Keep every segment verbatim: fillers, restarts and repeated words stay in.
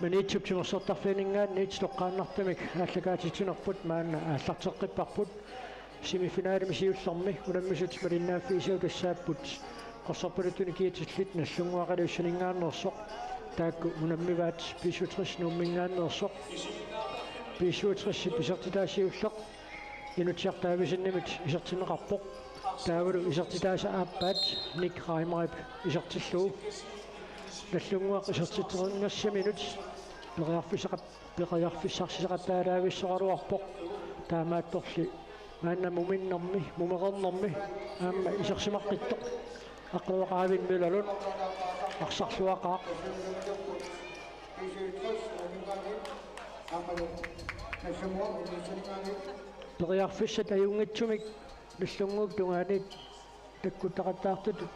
Maniitsup timersortarfianinngaanniit toqqaannartumik aallakaatitsinerput maanna aallarteqqipparput. Semifinalimi siullermi unammisut malinnaaffigisagut tassaapput Qorsorpaluttuni kiatillit Nagdlunguaq Alerusseninngaanneersoq. Taakku unammivaat B syvogtres Nuumminngaanneersoq. B syvogtres isertitaa siulleq Inutsiaq Davidsenimit isertinneqarpoq. Taavalu isertitaasa aappaat Nick Reimerip isertillugu. Nagdlunguaq isertitseringassaminut periarfissaqat-, periarfissarsiaqataalaavissoraluarpoq. Taamaattorli maanna muminnermi, mumereernermi aamma isersimaqqittoq Aqqaluaq Eivind Møller Lund arsarluaqaaq. Periarfissat ajunngitsumik Nagdlunguup tungaaniit takkuttaqattaartutut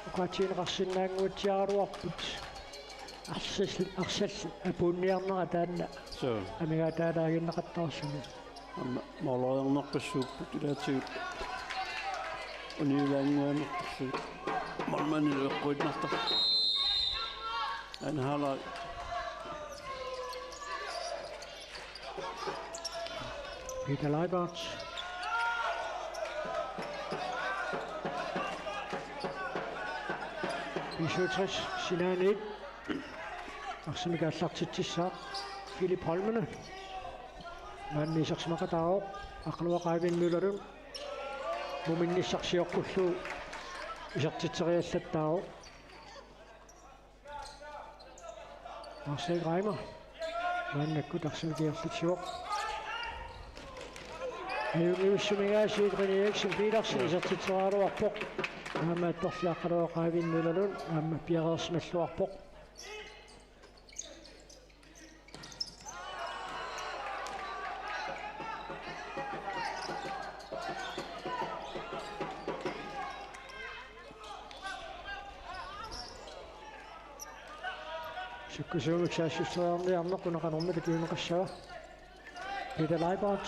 oqaatigineqarsinnaannguatsiaraluarput. Arsal-, arsal apuunniarnera taanna. Suu. Amigaataalaaginnaqattaarluni. Aamma mooleriarnerpassuupput ilaatigut uniulaannguanerpassuit. Målmandip eqquinnartoq. Aana Harald. Peter Leibert. B syvogtres sinaaniit arsamik aallartitsissaaq Philip Holmene. Maanna isersimaqataavoq Aqqaluaq Eivind Møller Lund. Muminnissaq sioqqullugu isertitseriallattaavoq. Lars Erik Reimer. Maannakkut arsamik ingerlatsivoq. Ajunngivissumik aasiit René Eriksen Petersen isertitseriaraluarpoq. Aamma attorli Aqqaluaq Eivind Møller Lund aamma piareersimalluarpoq. Sukkasuumik saassusseriarniarneq una qanormita tunineqassava. Peter Leibert.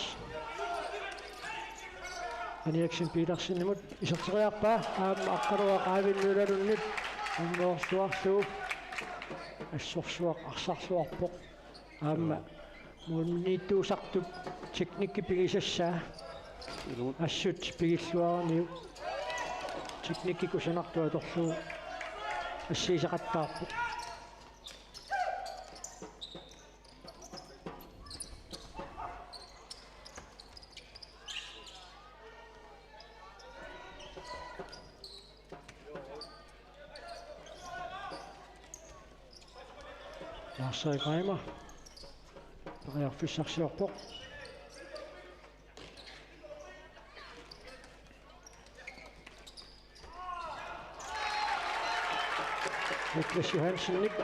René Eriksen Petersenimut iserteriarpaa aamma Aqqaluaq Eivind Møller Lundip unnerluarlugu assorsuaq arsarluarpoq. Aamma målmandiittuusartup teknikki pigisassaa. Ilumut. Assut pigilluaramiuk. Teknikki kusanartoq atorlugu assigisaqattaarpoq. Lars Erik Reimer. Periarfissarsiorpoq. Niklas Johansenip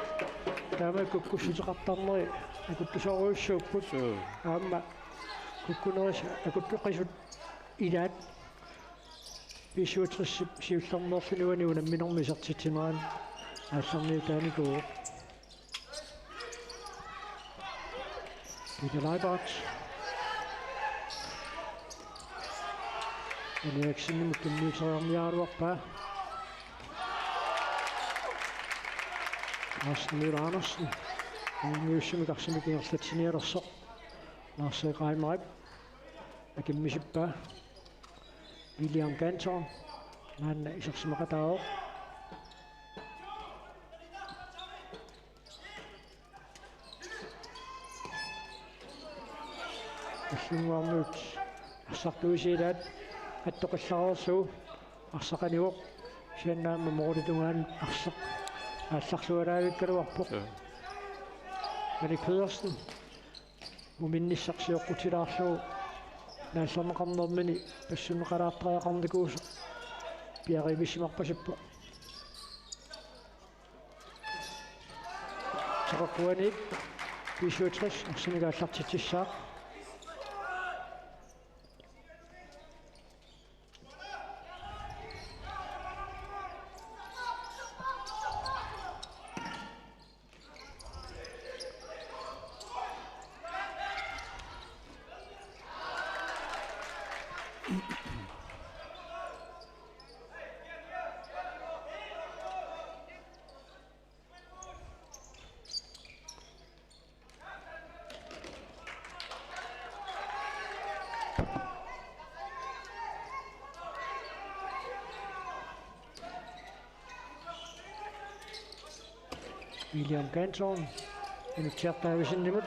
taama kukkussuteqartarneri akuttusoorujussuupput. Suu. Aamma kukkuneris akuttoqisut ilaat B syvogtres siullermeerluni uani unamminermi isertitsinerani aallarniutaanikuuvoq. Peter Leibert. René Eriksenimut tunniuteriarniaraluarpaa. Carsten Møller Andersen. Ungiussumik arsamik ingerlatsinialersoq. Lars Reimerip akimmisippaa. William Cantor. Maanna isersimaqataavoq. Nagdlunguarmiut arsartuisa ilaat attoqallareerlugu arsaq anivoq. Kisianni aamma målip tungaanut arsaq aallarlualaavikkaluarpoq. Ja. Erik Pedersen muminnissaq sioqqutilaarlugu naallerneqarnermini passunneqalaartariaqarnikuusoq piareersimarpasippoq. Toqoqquani B syvogtres arsamik aallartitsissaaq. William Canton, Inutsiaq Davidsenimut.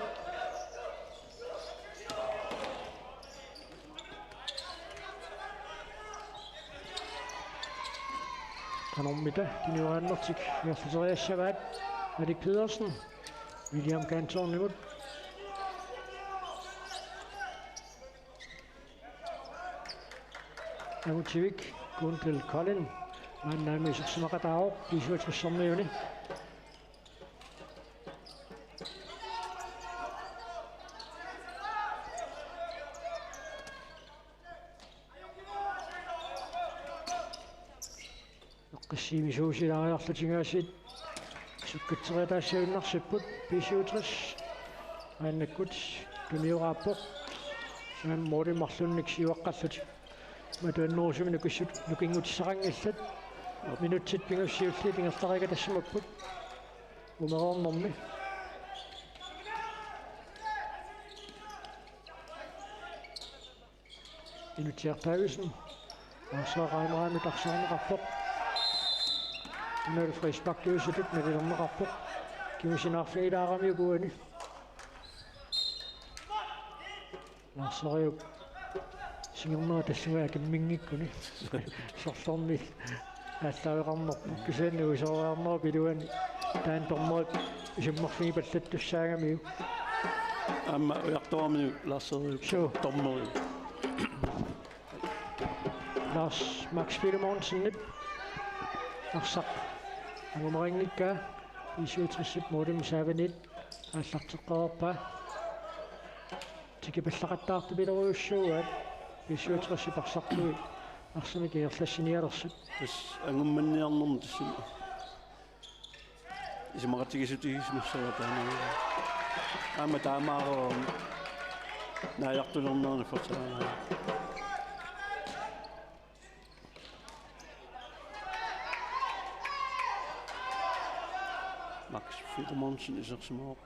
Qanormita tunniunnertik ingerlateriassavaat. Alik Pedersen, William Cantonimut. Angutivik, Gundel Kolding, maannaami isersimaqataavoq B-syvogtressermiuni. Eqqissiimisuusilaariarlutik aasiit sukkatseriataassagunarsipput. B-syvogtres maannakkut tunioraappoq. Saam måli marlunnik siuaqqallutik. Matuannerusumik nukissut nukinngutissaqanngillat. Minutsit pingasut siulliit ingerlareerikka, tassumapput umeroornermi. Inutsiaq Davidsen. Arsaq Reimerami tarsarneqarpoq. Unali frisparkiusutut nalilerneqarpoq. Kingusinnaarfigilaaramiuk uani. Larseriup singernera tallunga akimminngikkuni. Sorlermi aallaaveqarnerpoq. Kisianni uisoriarnerup iluani taanna dommerit isummerfigipallattussaagamiuk. Aamma ujartorami Larseriup. Suu. Dommeri. Lars Max Filemonsenip arsaq angumarinngikkaa B-syvogtresip målimik saavaniit aallarteqqaarpaa. Tikipallaqattaartupilerujussuugaat B-syvogtresip arsartui arsamik ingerlassinialersut. Tassa angummanniarnermi tassami isumaqatigiissutigisimassavaa taanna. Aamma taamaarami naajartulernerani fortsaanaa. Max Filemonsen isersimavoq.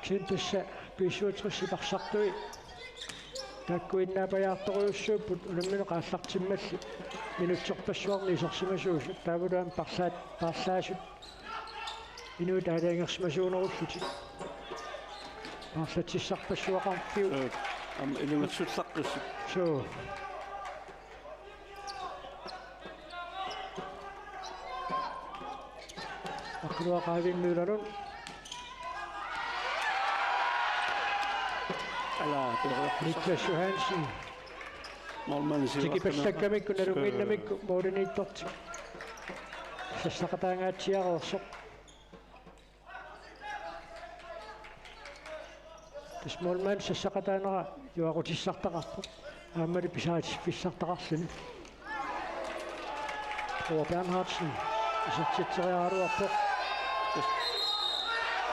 Kisianni tassa B-syvogtresip arsartui taakkuinnaapajaartorujussuupput unammineq aallartimmalli minutserpassuarni isersimasuusut, taavalu aamma parlaat-, paarlaasut inuit aalajangersimasuunerullutik. Paarlatsissarpassuaqarfiup. Ee, aamma ilungersullaqqissuup. Suu. Aqqaluaq Eivind Møller Lund. Ala, Niklas Johansen. Målmandi siuartana. Tikipallakkamikku nalunnginnamikku målimiittortik sassaqataangaatsiareersoq. Tassa målmandi sassaqataanera juaqutissartaqarpoq. Aammali pisaatiffissartaqarluni. Thor Bernhardsen isertitseriaraluarpoq.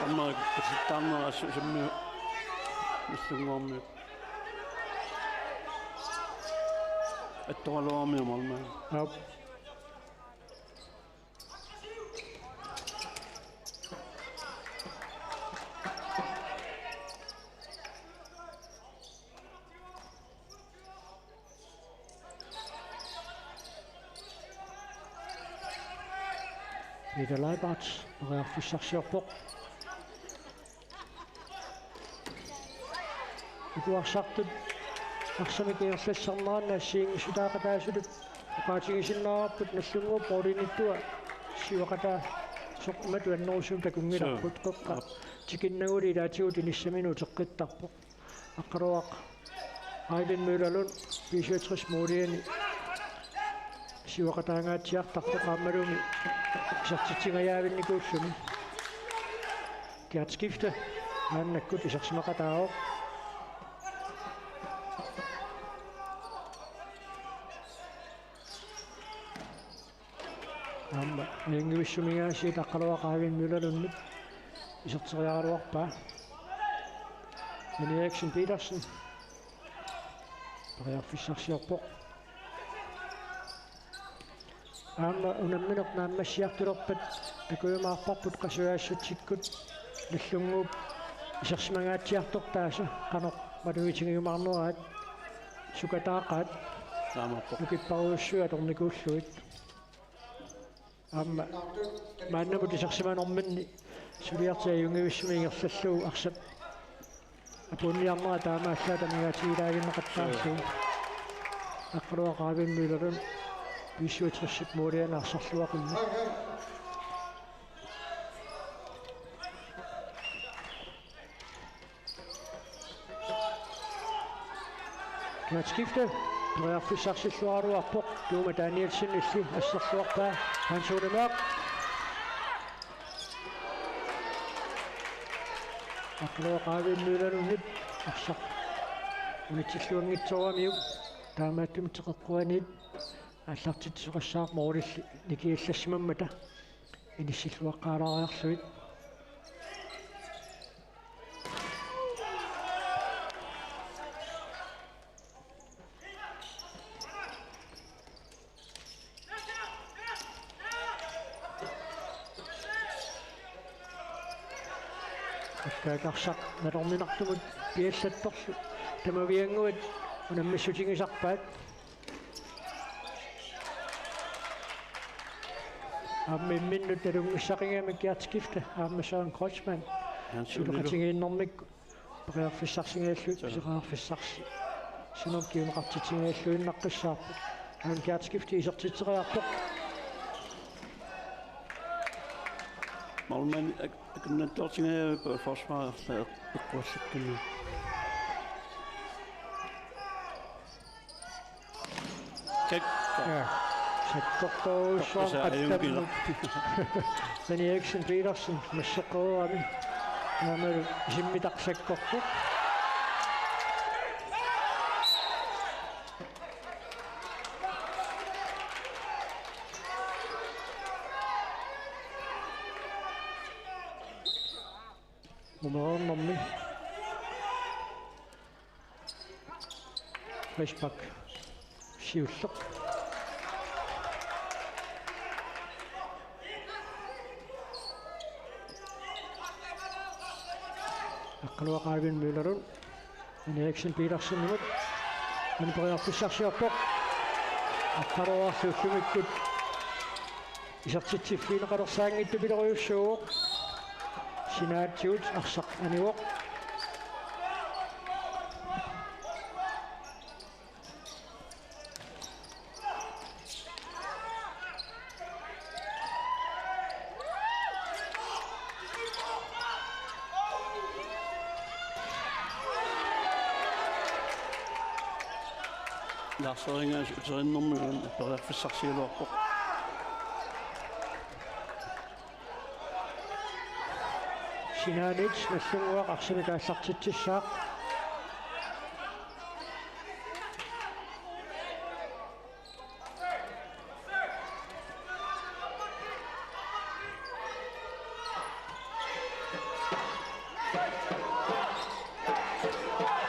Aamma isertitseriaraluarpoq. Sammi Nagdlunguarmiut. Attoraluarmiut målmandi. Aap. Peter Leibart periarfissarsiorpoq. Uku arsartut arsamik ingerlassarneranni assigiinngissutaaqataasutut oqaatigisinnaavarput Nagdlunguup målimiittua siuaqataasoq imatut annerusumik takunngilarput. Suu. Qeqqa tikinnaguli ilaatigut inissaminut uteqqittarpoq. Aqqaluaq Eivind Møller Lund B-syvogtres måliani siuaqataangaatsiartarpoq aammalumi isertitsingajaavinnikuulluni. Gert Skifte maannakkut isersimaqataavoq. Aamma ajunngivissumik aasiit Aqqaluaq Eivind Møller Lundip iserteriaraluarpaa. Jens Eriksen Petersen periarfissarsiorpoq. Aamma unammineq naammassiartulerpat takujumaarparput qasujaassutsikkut Nagdlunguup isersimangaatsiartortaasa qanoq malugitigiumaarneraat sukataaqaat. Taamaappoq. Nukipparujussuit atornikuullugit. Aamma maannamut isersimanerminni suliartiat ajunngivissumik ingerlallugu arsap apuunniarnera taamaallaat amigaatiilaaginnaqattaarlugu. Aqqaluaq Aavind Møllerlund B syvogtresip målianik arsarluaqimmat. Kærtskifte. Periarfissarsilluaraluarpoq. Tuuma Danielsenilli asserluarpaa Hans Ole Mørch. Aqqaluaq Aavind Møllerlundip arsaq unitsilluanngitsooramiuk. Taamaattumik teqeqquaniit aallartitsisoqassaaq målilli nikiallassimammata inissilluaqqaalaariarlugit. Akkaakarsaq nalorninartumut piallattorlu tamaviannguat unammissutigisarpaat. Aamma imminnut nalunngissaqigamik Gert Skifte aamma Søren Kreutzmann. Hans Ole Møller. Suleqatigiinnermik periarfissarsigallu Søren. Pisariaqarfissarsi. Sunut kinguneqartitsigalluinnaqqissaarput. Aamma Gert Skifte isertitseriarpoq. Målmand ak-, akunnattoortigalugu forsvarerlu eqquallakkunni. Kak. Ja. Sakkortoorujussuaq. Toqqasaa ajunngilaq. Qattammut. Svend Eriksen Petersen, massakkut aamma. Aammalu isimmitaq sakkortoq. Nummer nummer. Frispark. Siulleq. Aqqaluaq Aavind Møllerlund. Svend Eriksen Petersenimut. Aamma periarfissarsiorpoq. Aqqaluaq ullumikkut isertitsiffigineqalersaanngitsupilorujussuuvoq. Sinaatsigut arsaq anivoq. Lars Eringas uteriinnermi periarfissarsigaluarpoq. Sinaaniit Nagdlunguaq arsamik aallartitsissaaq.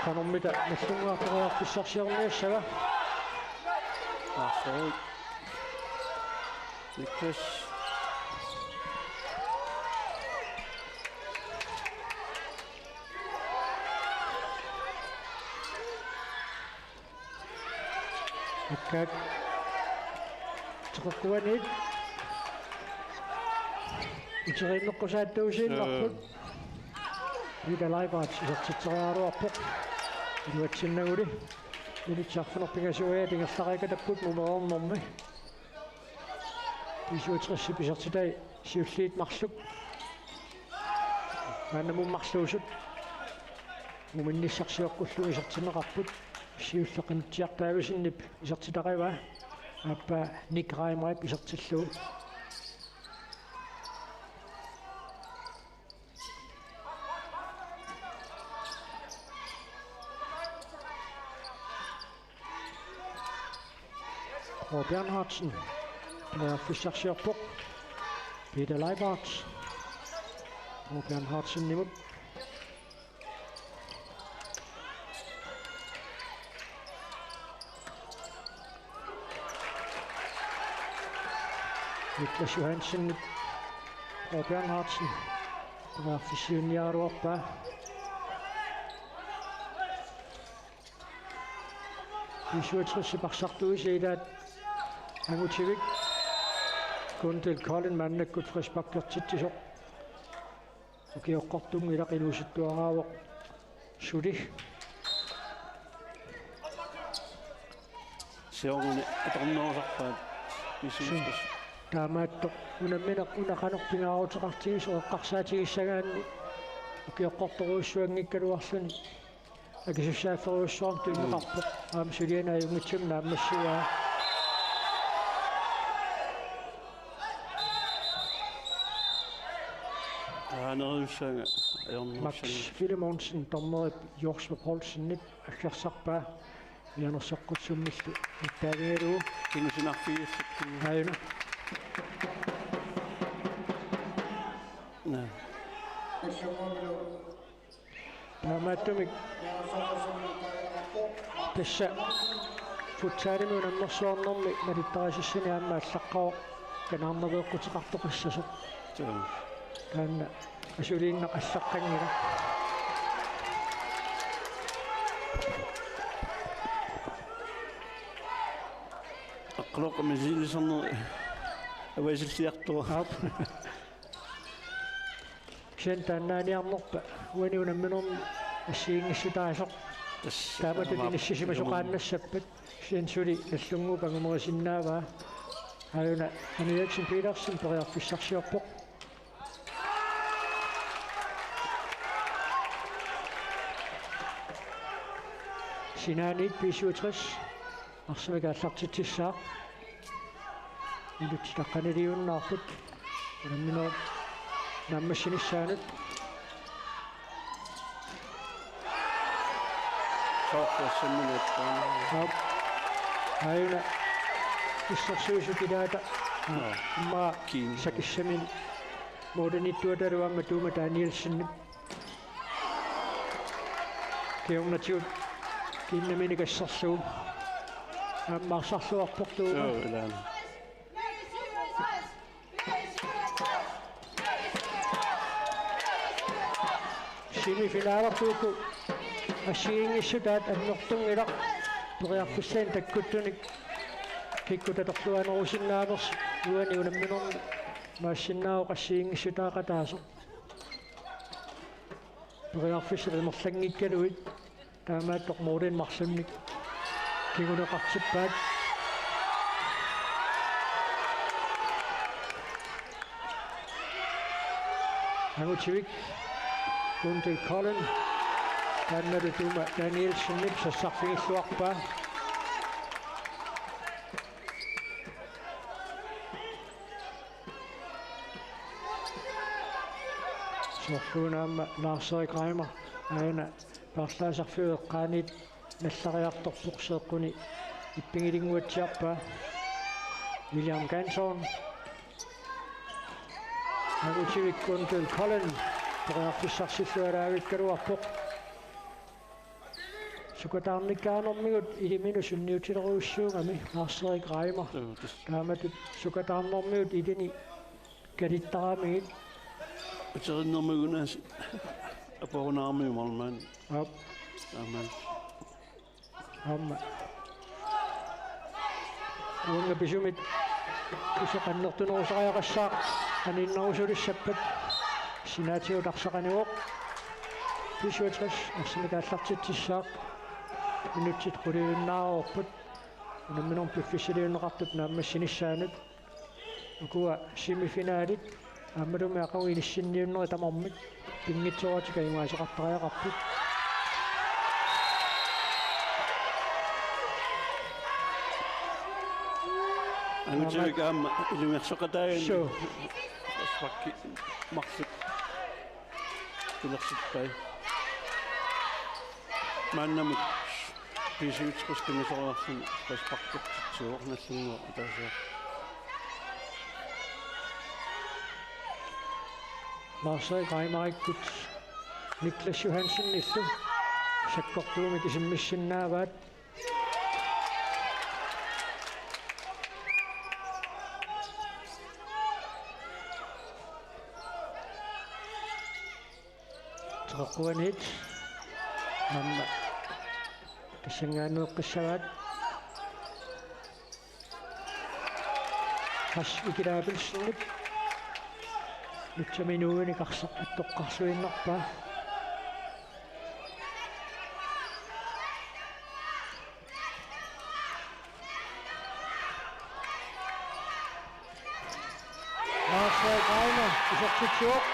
Qanormita Nagdlunguaq periarfissarsiorniassava? Arsaq. Niklas. Akkaak. Teqeqquaniit. Uteriinneqqusaattuusiinnarput. Peter Leibarth isertitseriaraluarpoq. Iluatsinnaguli. Minutsit arfineq-pingasuaat ingerlariikkattapput nummer nummer. B syvogtresip isertitai siulliit marluk. Maannamut marluusut. Muminnissarsiorlugulu isertinneqarput. Siulleq Qinnutsiaq Davidsenip isertitarivaa. Aappaa Nick Reimerip isertillugu. Aage Bernhardsen. Periarfissarsiorpoq. Peter Leibarth. Aage Bernhardsenimut. Niklas Johansen. Aage Bernhardsen. Periarfissiunniaraluarpaa. B syvogtresip arsartuisa ilaat angutivik. Guntil Kolding maannakkut frisparkertitsisoq. Ukioqqortunngilaq, inuusuttuaraavoq suli. Siornani atornerusarpaat. Su-, missuustas. Taamaattoq unammineq una qanoq pingaaruteqartigisoq eqqarsaatigissagaanni ukioqqortorujussuanngikkaluarluni akisussaafferujussuarmik tunineqarpoq. Aamma suliani ajunngitsumik naammassigaa. Aanerujussuanga ajornerussuanga. Max Filemonsen, dommerip Jorsma Poulsenip aggersarpaa. Mianersoqqussummillu nittaavigalugu. Kingusinarfigiussat. Aajuna. Naa. Taamaattumik tassa futsalimi unammersuarnermi malittarisassani aamma allaqqavoq kanaarnaveeqquteqartoqassasoq. Joo. Taanna asuliinnaq allaqqanngilaq. Aqqaluoqqa misilisorneq avasilliartoq. Aap. Kisianni taannaaniarnerpa uani unamminermi assigiinngissutaasoq. Tassa. Taamatut taamaappoq inissisimasoqaannassappat. Kisianni suli Nagdlunguup angumerisinnaavaa. Aajuna Anu Eriksen Petersen periarfissarsiorpoq. Sinaaniit B syvogtres arsamik aallartitsissaaq. Minutsit aqqaniliunnaarput unamminerup naammassinissaanut. Soorlu assammineq. Aap. Aajuna assersuisut ilaata. Joo. Immaqa kiin sakissaminut målimiittuatalu aamma Tuuma Danielsen. Kingornatigut kiinnaminik asserlugu. Aamma arsarluarpoq Tuuma. Joo, ilaana. Semifinalerput uku assigiinngissutaat annertunngilaq, periarfissanik takkuttunik kikkut atorluanerusinnaanersut uani unamminermi. Imaassinnaavoq assigiinngissutaaqataasoq. Periarfissat amerlanngikkaluit taamaattoq målinik marlunnik kinguneqartippaat. Angutivik, Guntil Kolding, taannalu Tuuma Danielsenip sassarfigilluarpaa. Soorluuna aamma Lars-Erik Reimer aajuna paarlaasarfiup eqqaaniit nallariartorpoq, seeqquni ippigilinnguatsiarpaa. William Ganson. Angutivik Guntil Kolding periarfissarsilluaraavikkaluarpoq. Sukataarnikkaanermigut iliminut sunniutilerujussuugami Lars-Erik Reimer. Joo, tassa. Taamatut sukataarnermigut ilini kalittaramigit. Uteriinnermigut una aporunaramiuk målmand. Aap. Aamma. Aamma. Uanga pisumit pisoq annertunerusariaqassaaq, aniinnerusulissappat. Sinaatigut arsaq anivoq. B syvogtres arsamik aallartitsissaaq. Minutsit quliuinnaareerput unamminermi piffissaliunneqartup naammassinissaanut. Ukua semifinalit aammalumi aqagu inissinniunnerit tamarmik pinngitsooratik ajugaasoqartariaqarput. Angutivik aamma ilungersoqataagami. Suu. Sparki marluk pilersippai. Maannamut B syvogtres pingasoriarluni frisparkertitsivoq Nagdlunguup ataaseq. Lars-Erik Reimerikkut Niklas Johansenillu sakkortuumik isimmissinnaavaat. Teqeqquaniit aamma tassanngaanneeqqissavaat. Qas Ikilapilsenip nutsaminut inuuinik arsaq attoqqarsuinnarpaa. Lars Erik Reimer, isertitsivoq.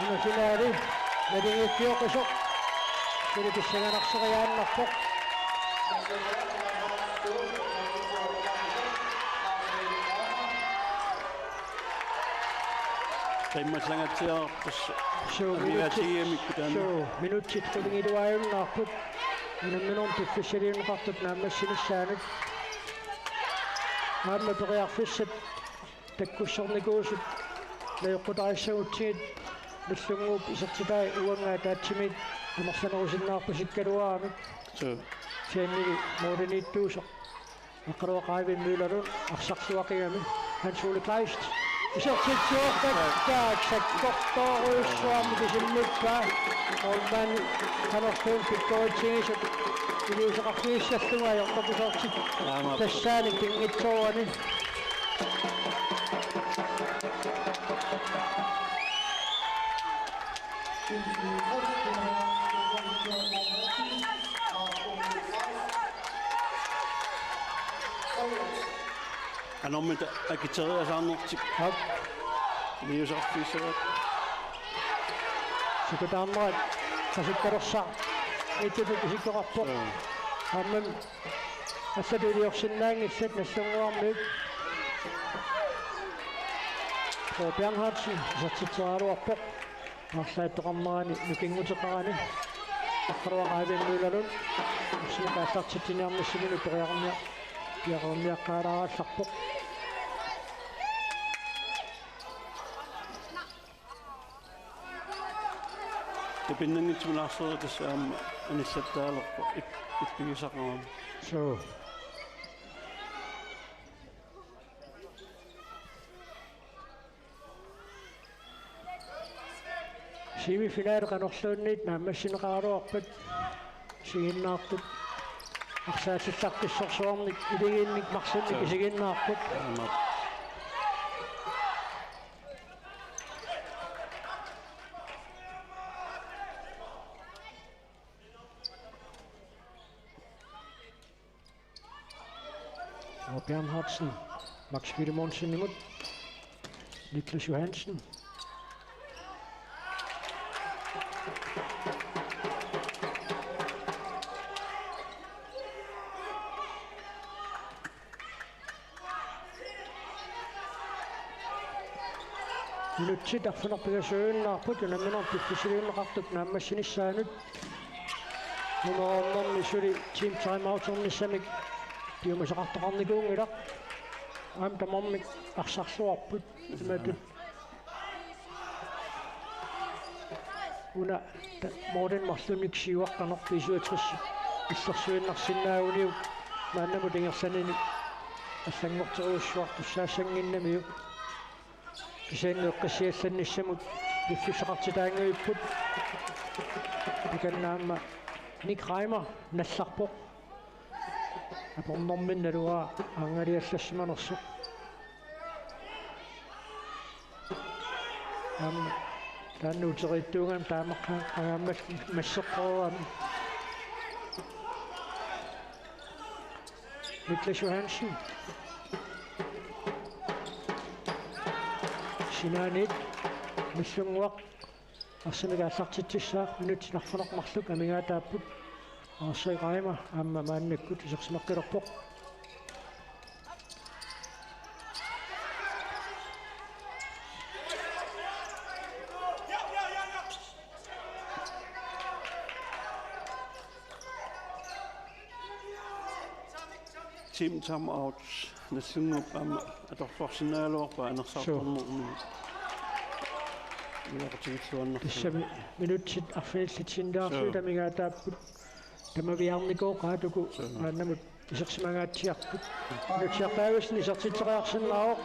Una finale naligiiffioqisoq suli pissanganarsiaannarpoq. Qimmallangatsiarpus. Suu, amigaatigigamikku taanna. Suu, minutsit qulingiluaajunnaarput. Unamminermi piffissaliunneqartup naammassinissaanut. Aamma periarfissat takkussornikuusut najoqqutarissagutsigu Nagdlunguup isertitai uanga ataatsimiit amerlanerusinnaarpasikkaluaramik. Suu. Kisiannili målimiittuusoq Aqqaluaq Eivind Møllerlund arsarluaqigami Hans Ole Kleist isertitsivoq, taakku sakkortoorujussuarmik isimmippaa. Målmandi qanorluunniit pikkoritsigisoq iliuuseqarfigissallugu ajornakusoortut. Aamma. Tassani pinngitsoorani. Qanormita akiteriasaarnertik. Aap. Iliuuseqarfigissavaat. Sikutaarnerat qasukkalersaaq. Ittutut isikkoqarpoq. Joo. Aamma allatut iliorsinnaanngillat Nagdlunguarmiut. Thor Bernhardsen isertitseriaraluarpoq. Aarlaattoqarnerani nukinguteqarani. Aqqaluaq Eivind Møllerlund. Arsamik aallartitsiniarnissaminut periarnia-, periarniaqqaalaarallarpoq. Tupinnanngitsumik Lars Frederik tassa aamma anillattaalerpoq ip-, ippigisaqarami. Suu. Semifinale qanorluunniit naammassineqaraluarpat isiginnaartut. Arsaq aallartissorsuarnik iligiinnik marlunnik. Suu. Isiginnaarput. Aamma. Og Bernhardsen, Max Filemonsenimut, Niklas Johansen. Minutsit arfineq-pingasuujunnaarput unamminermi piffissaliunneqartup naammassinissaanut. Nummer otte-mi suli team timeout-ernissamik piumasaqartoqarnikuunngilaq. Aamma tamarmik arsarluarput. Imatut una ta-, målimi marlunnik siuaqqaneq B syvogtres illersuinnarsinnaaguniuk maannamut ingerlaneranni allanngorterujussuartussaassanngimmat. Kisianni eqqissiallannissamut piffissaqartitaannguipput. Takanna aamma Nick Reimer nallarpoq. Apornerminni naluara angaliallassimanersoq. Aamma taanna uteriittuugami taamaqqaangaammat masseqqaruami. Niklas Johansen. Sinaaniit Nagdlunguaq arsamik aallartitsissaaq, minutsit arfineq-marluk amigaataapput. Arsaq Reimer aamma maannakkut isersimaqqilerpoq. Team timeout. Nagdlunguup aamma atorluarsinnaagaluarpaa anersaartornermi. Suu. Iluaqutigiilluarnermi. Tassami minutsit arfinillit sinnilaarlutik. Suu. Amigaataapput. Tamaviaarnikooqaat uku. Suu. Maannamut isersimangaatsiarput. Minutsit arfinillit isertitseriarsinnaavoq.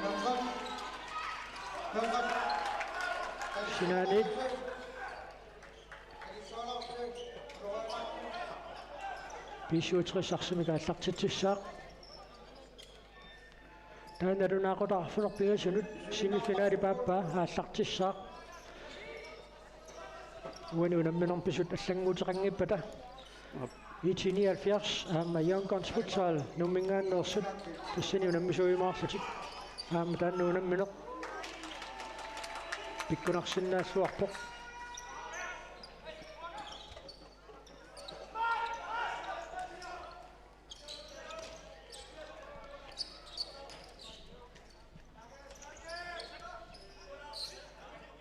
Sinaaniit. B syvogtres arsamik aallartitsissaaq. Taanna nalunaaqutaq arfineq-pingasunut semifinali paappaa aallartissaaq. Uani unamminermi pisut allannguuteqanngippata. Aap. I T nioghalvfjerds aamma Young Guns Futsal Nuumminngaanneersut tassani unammisuujumaarlutik. Aamma taanna unammineq pikkunarsinnaalluarpoq.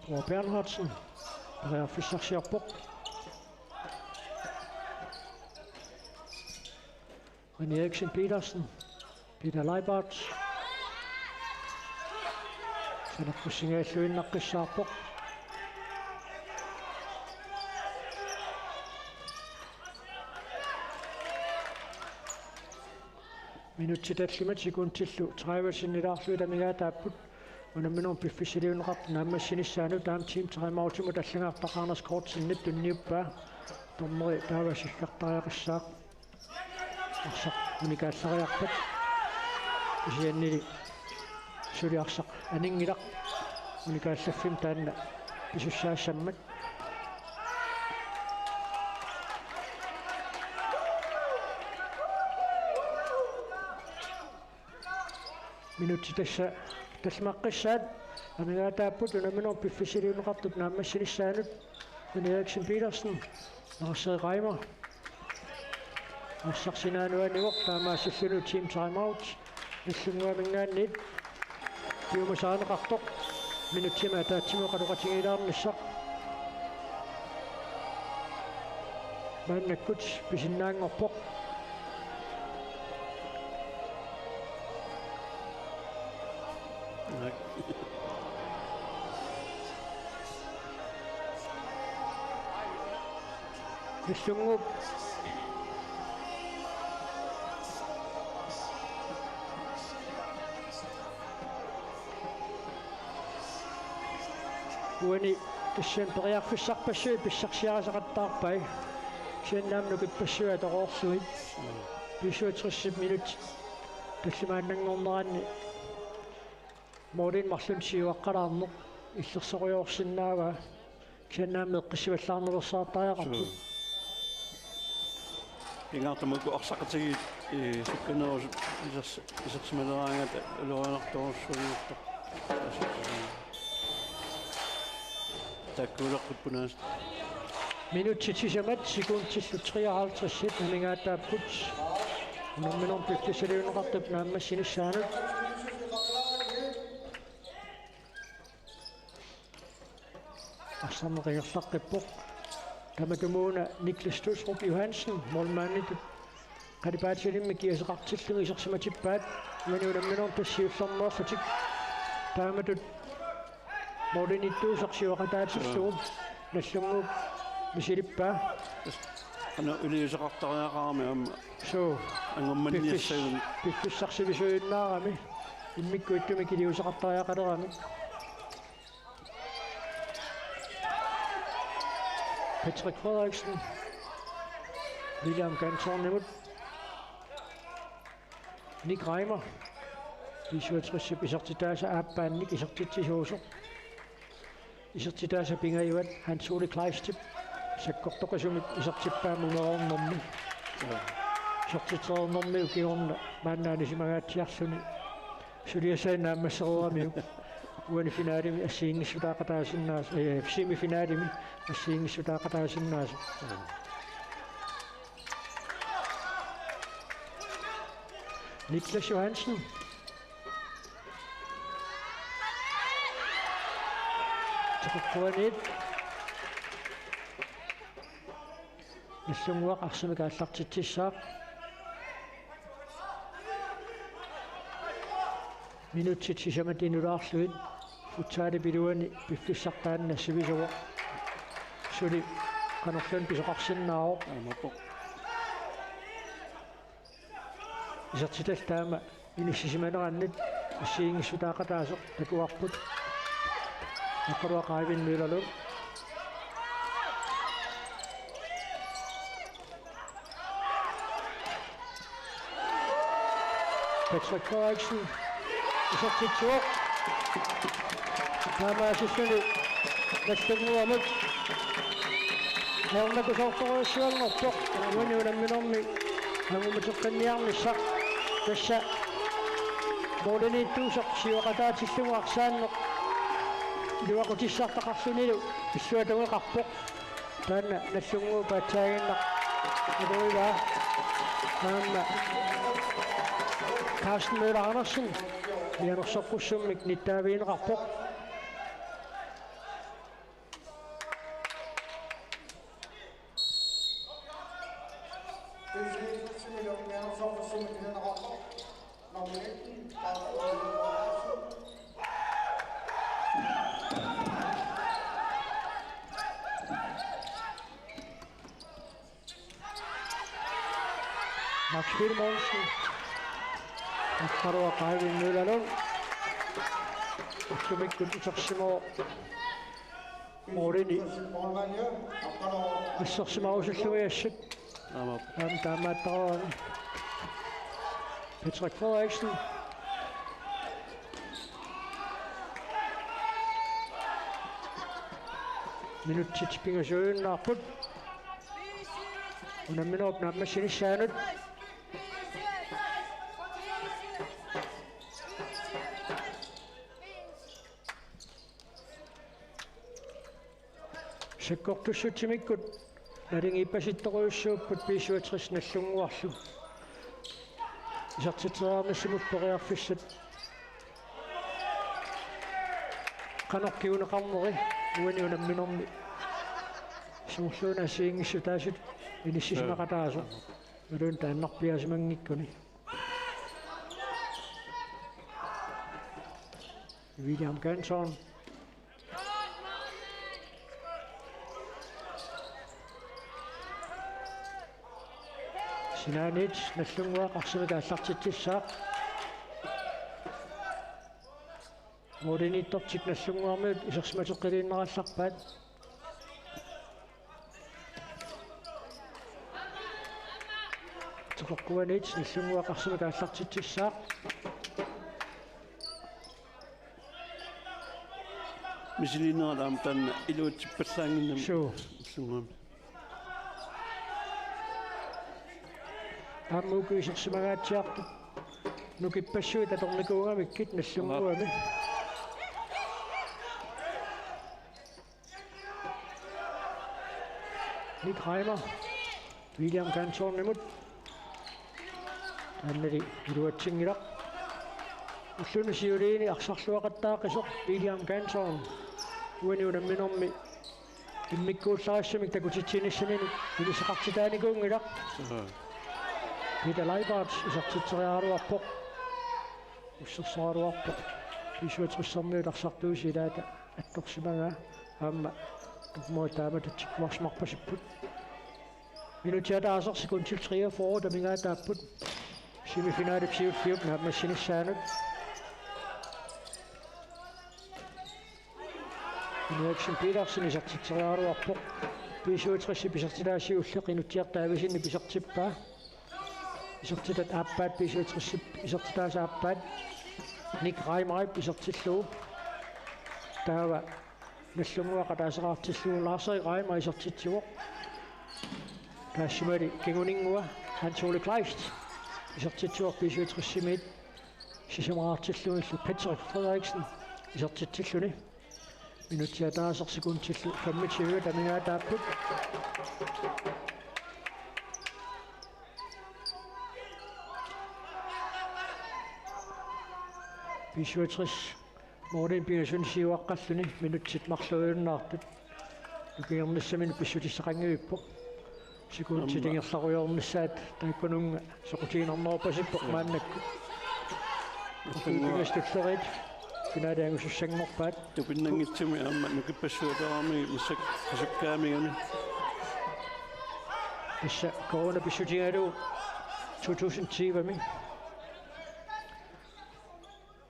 Thor Bernhardsen periarfissarsiorpoq. René Eriksen Petersen, Peter Leibert. Saneqqussingajalluinnaqqissaarpoq. Minutsit tallimat sekundillu tredive sinnilaarlugit amigaataapput unamminerup piffissaliunneqartup naammassinissaanut. Taama team timeoutimut allagartaq Anders Kortsenip tunniuppaa. Dommeri taava sikkartariaqassaaq. Arsaq unikaallariarpat. Kisiannili suli arsaq aninngilaq. Unikaallaffimmi taanna pisussaassammat. Minutsit tassa tallimaqqissaat amigaataapput unamminerup piffissaliunneqartup naammassinissaanut. René Eriksen Petersen, Lars Reimer. Arsaq sinaanuanivoq taamaassilluni team timeout. Nallunnguaminngaanniit piumasarineqartoq. Minutsimik ataatsimut oqaloqatigiilaarnissaq. Maannakkut pisinnaanngorpoq. Nallunnguup uani tassani periarfissarpassuit pissarsiarisaqattaarpai. Kisianni aamma nukippassuit atoreerlugit. B syvogtresip minut tallimaannanngorneranni målinik marlunnik siuaqqalaarneq illersorujoorsinnaavaa. Kisianni aamma eqqissivallaarnersaartariaqarpoq. Suu. Pingaartumik uku arsaqatigiit, ee, sukkanerusut isers-, isersimaleraangata ulorianartorujussuanngortoq. Taakkuuleqqippunaas. Minutsit sisamat sekundillu treoghalvtreds amigaataapput unamminerup piffissaliunneqartup naammassinissaanut. Arsarneq ingerlaqqippoq. Tamatumuuna Niklas Tustrup Johansen, målmanditut qalipaatilimmik kiaseqartillugit isersimatippaat, uani unamminerup tassa siullermeerlutik. Taamatut målinittuusoq siuaqataatillugu. Joo. Nallunnguup misilippaa. Qanoq iliuuseqartariaqarami aamma. Suu. Angummanniassagun. Piffis-, piffissaq sivisuujunnaarami. Immikkut ittumik iliuuseqartariaqalerami. Patrick Frederiksen. William Kantornimut. Nick Reimer. B syvogtresip isertitaasa aappaannik isertitsisuusoq. Isertitaasa pingajuat Hans Ole Kleistip sakkortoqasumik isertippaa munereernermi. Isertitsereernermiu kingorna maanna anisimangaatsiarluni. Suliassaq naammassereeramiuk. Uani finalimi assigiinngissutaaqataasinnaasoq, ee, semifinalimi assigiinngissutaaqataasinnaasoq. Niklas Johansen. Teqeqquaniit. Nallunnguaq arsamik aallartitsissaaq. Minutsit sisamat inulaarlugit futsalip iluani piffissaq taanna sivisuvoq. Suli qanorluunniit pisoqarsinnaavoq. Aammaappoq. Isertitallit taama inissisimanerannit assigiinngissutaaqataasoq takuarput. Eqqaluaq Eivind Møllerlund. Patrick Frederiksen isertitsivoq. Taamaasilluni Nagdlunguamut ajornakusoortorujussuanngorpoq uani unamminermi angummuteqqinniarnissaq. Tassa målimiittuusoq siuaqataatillugu arsaanneq iluaqutissartaqarlunilu illuatungeqarpoq. Taanna Nagdlunguup paatsaaginnaq atorivaa. Aamma Carsten Møller Andersen mianersoqqussummik nittaavigineqarpoq. Max Filemonsen. Aqqaluaq Qaavin Møller Lund. Ullumikkut utersimavoq målini assersimarusullugit assut. Aamma. Aamma taamaattaraluarpoq. Patrick Frederiksen. Minutsit pingasuinnaarput unamminerup naammassinissaanut. Sakkortussutsimikkut nalingiippasittorujussuupput B syvogtres Nagdlunguarlu. Isertitseriarnissamut periarfissat qanoq kinguneqarneri uani unamminermi. Soorluuna assigiinngissutaasut inissisimaqataasoq. Imaluunniit taannarpiaasimanngikkuni. William Ganton. Sinaaniit Nagdlunguaq arsamik aallartitsissaaq. Målimiittortik Nagdlunguarmiut isersimateqqiliinnarallarpaat. Toqoqquaniit Nagdlunguaq arsamik aallartitsissaaq. Misiliinerat aamma taanna iluatsippallaannginnami. Suu. Nagdlunguami. Aamma uku isersimangaatsiartut nukippassuit atornikuugamikkit Nagdlunguami. Nick Reimer William Gantonimut. Taannali iluatsinngilaq. Ulluni siuliini arsarluaqattaaqisoq William Ganton uani unamminermi immikkuullarissamik takutitsinissaminut ilisaqartitaanikuunngilaq. Aha. Peter Leibart isertitseriaraluarpoq. Ussersoraluarpoq. B syvogtres-ermiut arsartuusi ilaata attorsimagaa aamma dommeri taamatut tikkuarsimarpasipput. Minutsit ataaseq sekundit treogfyrre amigaataapput. Semifinalip siulliup naammassinissaanut. Henriksen Petersen isertitseriaraluarpoq. B syvogtres-ip isertitaasa siulleq Inutsiaq Davidsenip isertippaa. Isertitat aappaat B syvogtres-ip isertitaasa aappaat. Nick Reimerip isertillugu. Taava Nagdlunguaq ataasiartillugu Lars-Erik Reimer isertitsivoq. Taassimali kinguninngua Hans Ole Kleist isertitsivoq B syvogtres-imiit. Sisamaraartillugillu Patrick Frederiksen isertitsilluni. Minutsit ataaseq sekundillu femogtyve amigaataapput. B syvogtres målini pingasunik siuaqqalluni minutsit marluujunnaartut. Nukingernissaminut pissutissaqanngivippoq. Sekundit Aamma. Ingerlarujoornissaat taakkununnga soqutiginarnerpasippoq Joo. Maannakkut. Ukiut pingasut tulleriit finaali angusussanngorpaat. Tupinnanngitsumik aamma nukippassuataarami massakkut qasukkaamigami. Tassa corona pissutigalugu to tusind tyve-mi.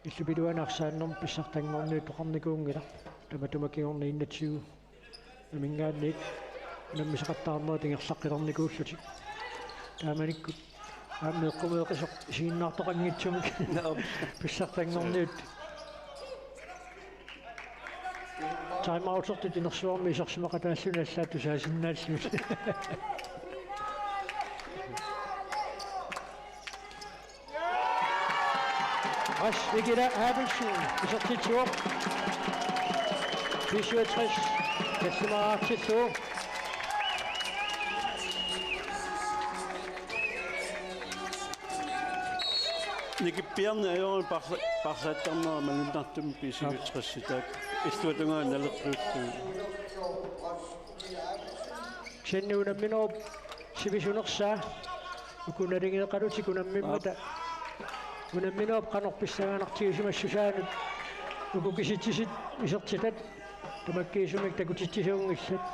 Illup iluani arsaannermi pissartanngorniuttoqarnikuunngilaq. Tamatuma kingorna enogtyve-minngaanniit unammisaqattaarnerit ingerlaqqilernikuullutik. Taamanikkut Aamma eqqumeeqisoq isiginnaartoqanngitsumik. Naam. Pissartanngorniut. Time outertut inersuarmi isersimaqataalluni allaat tusaasinnaalluni. Ras Ikila Abelsen isertitsivoq. B syvogtres tallimaartillugu. Nikippiarneq ajorami parla-, parlaattarnera malunnartumik B syvogtres taakku. Illuatungaani naleqqiullugu. Kisianni unamminerup sivisunersaa. Uku naligeeqalutik unammimmata. Aap. Unamminerup qanoq pissanganartigisimassusaanut. Uku kisitsisit isertitat. Tamakkiisumik takutitsisuunngillat.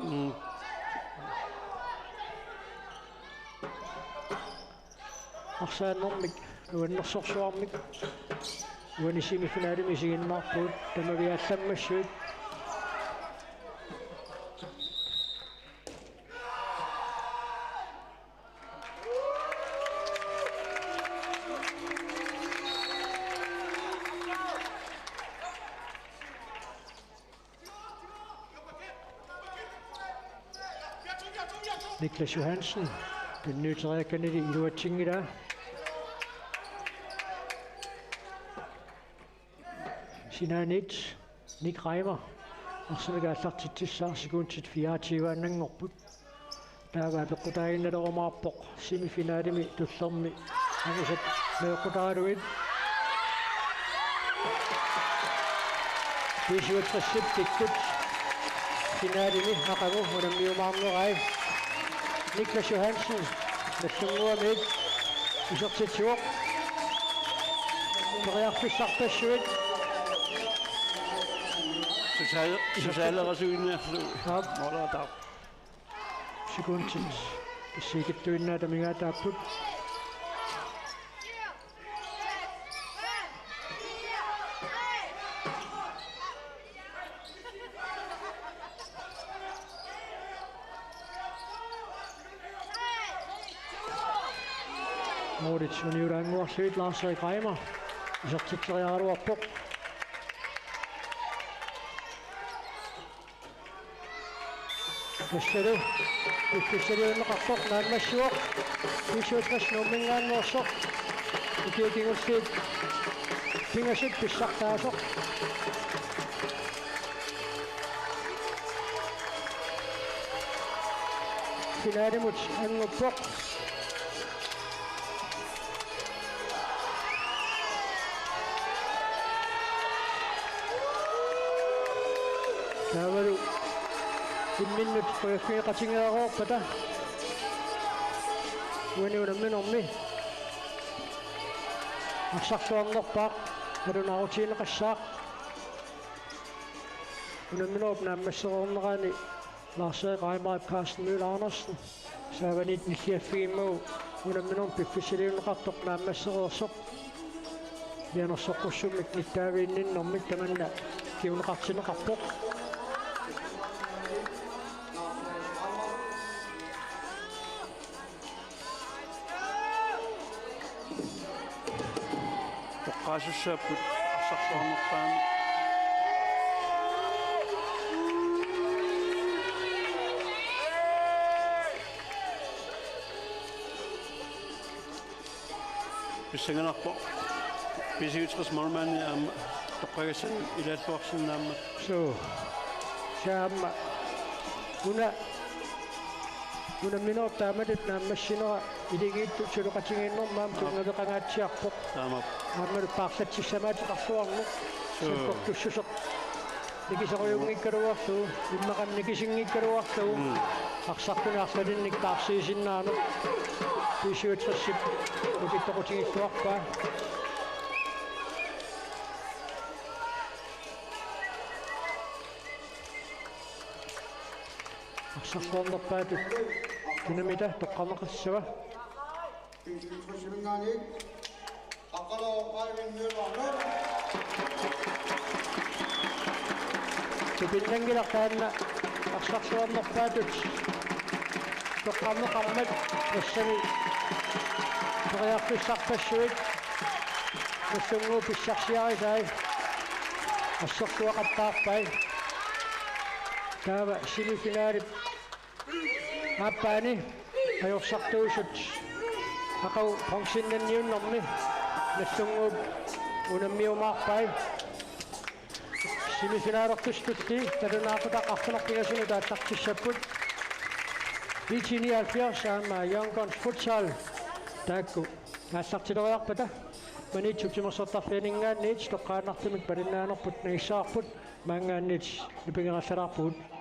Mm. Arsaannermik, nuannersorsuarmik. Uani semifinalimik isiginnaarpugut, tamaviat allammassuit. Niklas Johansen, tunniuteriakkanilu iluatsinngilaa. Sinaaniit Nick Reimer, arsamik aallartitsissaaq sekundit fireogtyve-annanngorput. Taava peqqutaaginnalerumaarpoq semifinalimi tullermi angusat meeqqutaralugit. B syvogtres-ip kikkut finalimi aqagu unammiumaarnerai. Niklas Johansen, Nagdlunguamiit, isertitsivoq. Periarfissarpassuit. Susaal-, susaaleqasuinniarlu. Aap. Moolaataaq. Sekundit issiikittuinnaat amigaataapput. Målit uniulaannguarlugit Lars Erik Reimer isertitseriaraluarpoq. Tassalu piffissaliunneqartoq naammassivoq. B syvogtres Nuummingaanneersoq. Ukiut kingulliit pingasut pissartaasoq. Finalimut anguppoq. Taavalu imminnut qujaffigeqatigeereerpata uani unamminermi arsarluarnerpaaq nalunaarutigineqassaaq. Unamminerup naammassereernerani Lars Erik Reimer, Carsten Møller Andersen. Saavaniit nilliaffigimmagu unamminermi piffissaliunneqartoq naammassereersoq. Mianersoqqussummik nittaaviinninnermik tamanna kinguneqartinneqarpoq. Toqqaasussaapput arsarluarnerpaamik. Pissanganarpoq B syvogtres målmandi aamma toqqagassani ilaalluarsinnaammat. Suu. Saamma. Una unamminerup taamatut naammassinera iligiittut suleqatigiinnermi aamma tunngaveqangaatsiarpoq. Taamaappoq. Aammalu paarlatsissamaateqarluarneq. Suu. Sakkortussuseq. Nikisorujuunngikkaluarlugu, immaqa nikisinngikkaluarlugu. Mm. Arsartunik arlalinnik taarsiisinnaaneq. B syvogtres-ip ukittoqutigilluarpaa. Arsarluarnerpaatut unammineq toqqarneqassava. Tupinnanngilaq taanna arsarluarnerpaatut toqqarneqarmat, tassami Periarfissarpassuit Nagdlunguup pissarsiarisai assersuaqattaarpai. Taava semifinalit aappaani ajorsartuusut aqagu bronzennanniunnermi Nagdlunguup unammiumaarpai. Semifinalertussutulli nalunaaqutaq arfineq-pingasunut aallartissapput. I T nioghalvfjerds aamma Young Guns Futsal taakku aallartileriarpata Maniitsup timersortarfianinngaanniit toqqaannartumik malinnaanerput nagissavarput, maanngaanniit nipigerallalaarpugut.